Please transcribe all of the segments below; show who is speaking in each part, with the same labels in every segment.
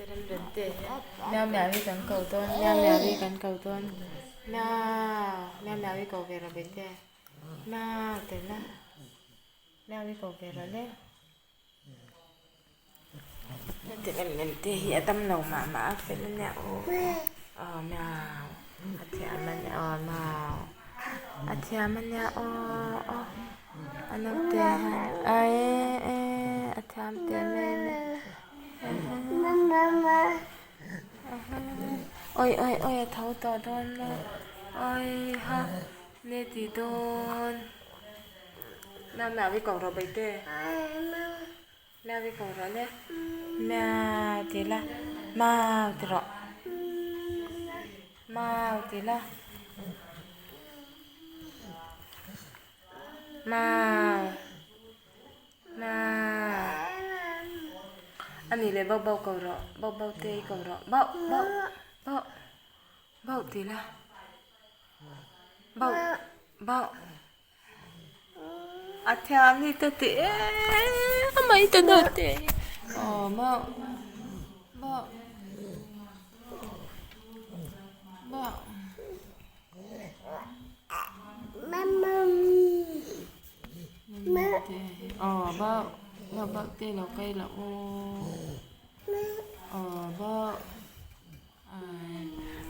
Speaker 1: Te rem rem te hian miau miau hi kan ko dawn miau miau hi kan ko dawn miau miau miau hi ko ve rawh bete miau tel a miau hi ko ve rawh le heti rem rem te hi a dam lo mah mah a fel ania aw aw miau a thiam ania aw miau a thiam ania aw aw a naute hian ae a thiam teh mai ania. Oi oi oi a tho tawh dawn maw oi ha ne ti dawn miau miau i ko rawh baite miau i ko rawh le miau ti la mau ti rawh mau ti la mau. A nih leh bauh bauh ko rawh bauh bauh te i ko rawh bauh bauh bauh bauh ti la bauh bauh a thiam hi ka ti em mai ta naute aw bauh bauh bauh. Aw bauh bauh bauh te lo kai loh aw aw bauh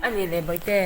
Speaker 1: a ni leh bawihte.